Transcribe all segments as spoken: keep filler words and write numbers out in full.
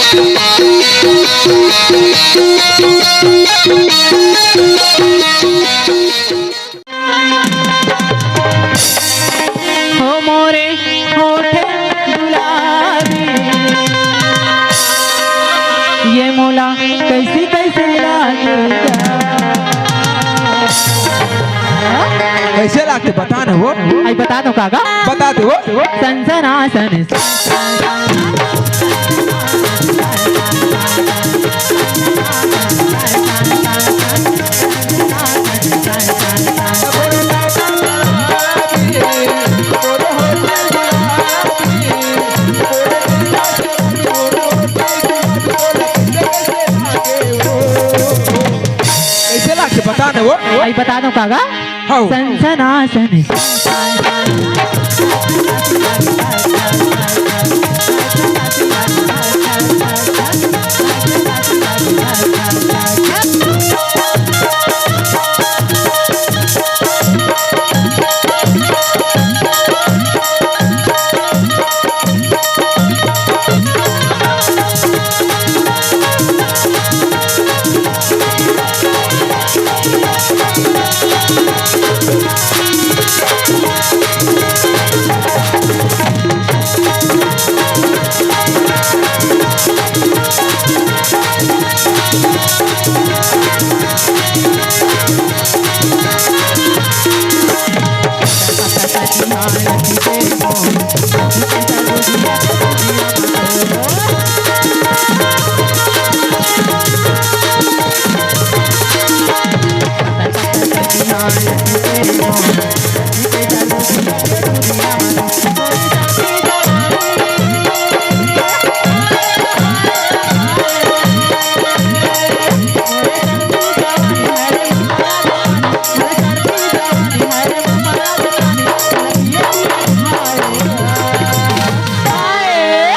हो मोरे होठ गुलाबी, ये मोला कैसी कैसी लागे। कैसे लागथे बता ना वो। आई बता दो काका। बता दे वो। सनसनासन। कैसे लागथे बता ना वो। आई बता दो काका। हाँ। सनसनासन।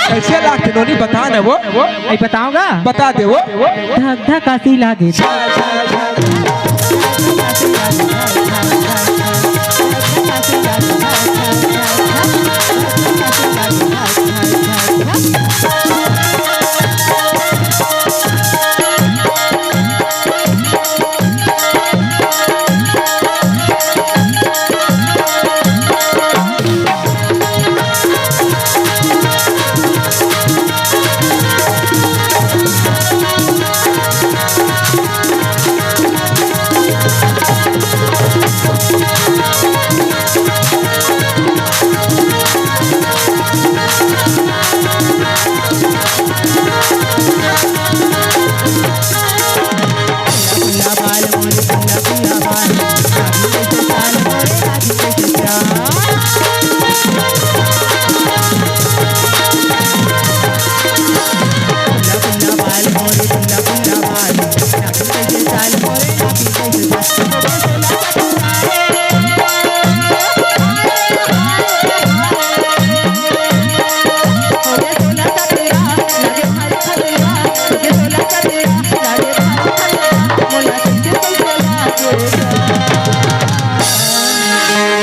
कैसे लागथे नोनी बता ना वो। आई बताऊंगा। बता दे वो। धक धक आसी लागे।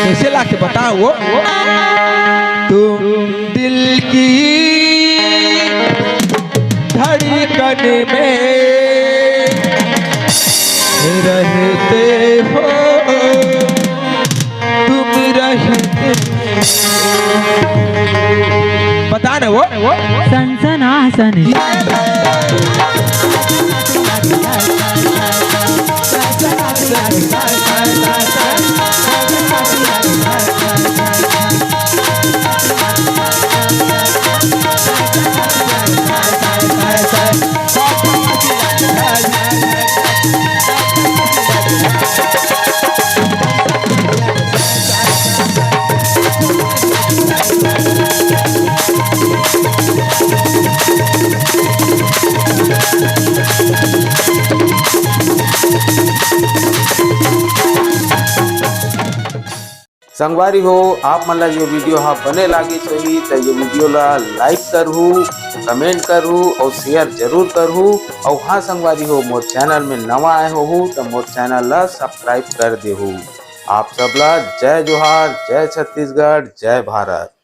कैसे लागथे बता वो। तुम दिल की धड़कन में रहते हो, तुम रहते हो। बता ना वो। सनसनासन। संगवारी हो, आप मन ला ये video हा बने लागिस होही, त ये video ला like करहू, comment करहू और share जरूर करहू। और हाँ संगवारी हो, मोर channel में नवा आए होहू, त मोर channel ला subscribe कर देहू। आप सब ला जय जोहार, जय छत्तीसगढ़, जय भारत।